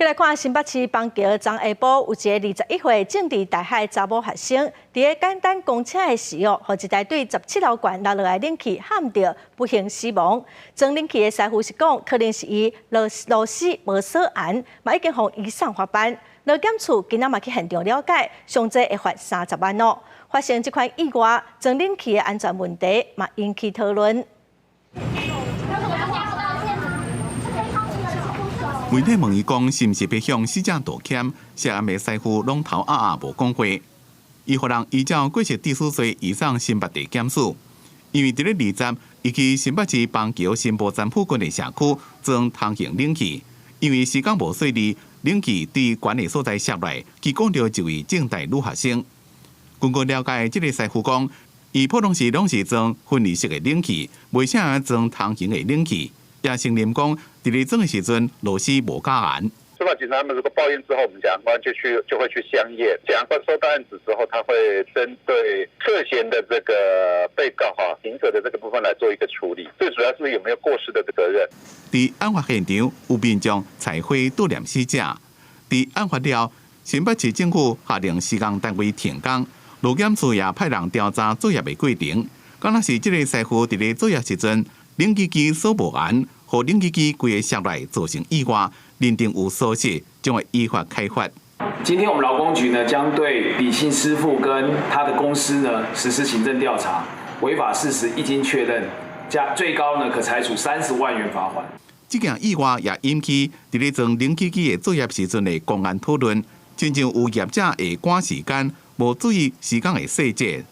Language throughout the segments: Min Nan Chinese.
來看新北市板橋昨下晡有一个21歲種佇大海查某學生，佇咧簡單公車的時哦，予一台對17樓懸落落來冷氣撼著，不幸死亡。裝冷氣的師傅是講，可能是伊螺螺絲無鎖嚴，嘛已經予醫送發辦。勞檢處今仔嘛去現場了解，上濟會罰30萬哦。發生這款意外，裝冷氣的安全問題嘛引起討論。媒體問伊講，是毋是欲向死者道歉？涉案的師傅攏頭壓壓無講話。伊予人依照過失致死罪移送新北地檢署，因為佇咧20，伊去新北市板橋新埔站附近的社區裝通行冷氣，因為施工無細膩，冷氣對懸的所在摔來，擊著一位政大女學生。根據了解，這个師傅講，伊普通時攏是裝分離式的冷氣，袂啥裝通行的冷氣。也承認講，佇咧裝的時陣螺絲無咬嚴。司法警察他們如果報驗之後，我們檢察官就會去相驗。檢察官收到案子之後，他會針對涉嫌的這個被告哈，刑責的這個部分來做一個處理。最主要是有沒有過失的責任。佇案發現場有民眾採花悼念死者。佇案發了，新北市政府下令施工單位停工，勞檢處也派人調查作業的過程。敢若是這个師傅佇咧作業時陣，冷氣機鎖無嚴，予冷氣機規个摔來造成意外，認定有疏失，將會依法開罰。今天我們勞工局呢，將對李姓師傅跟他的公司呢實施行政調查，違法事實一經確認，加最高呢可裁處30萬元罰款。這件意外也引起佇咧裝冷氣機的作業時陣的公安討論，親像有業者會趕時間，無注意施工的細節，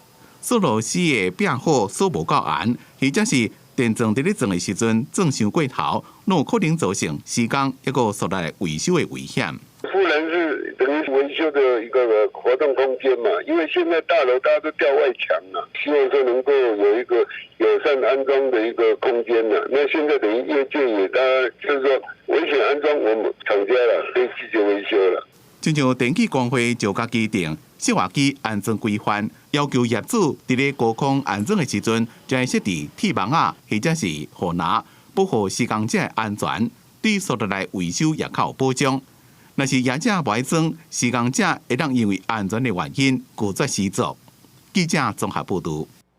鎖螺絲的壁好鎖無夠嚴，或者是電鑽佇咧裝的時陣鑽傷過頭，攏有可能造成施工抑閣束內維修的危險。富人是等於維修的一個活動空間嘛，因為現在大樓大家都吊外牆啦，希望說能夠有一個友善安裝的一個空間啦。那現在等於業界也大家就是說危險安裝，我們廠家啦可以拒絕維修了。親像電器公會就共規定，室外機安裝規範，要求業主佇咧高空安裝的時陣，就愛設置鐵網仔或者是護欄，保護施工者的安全，對束內維修也較有保障。若是業者無愛裝，施工者會當因為安全的原因拒絕施作。記者綜合報導。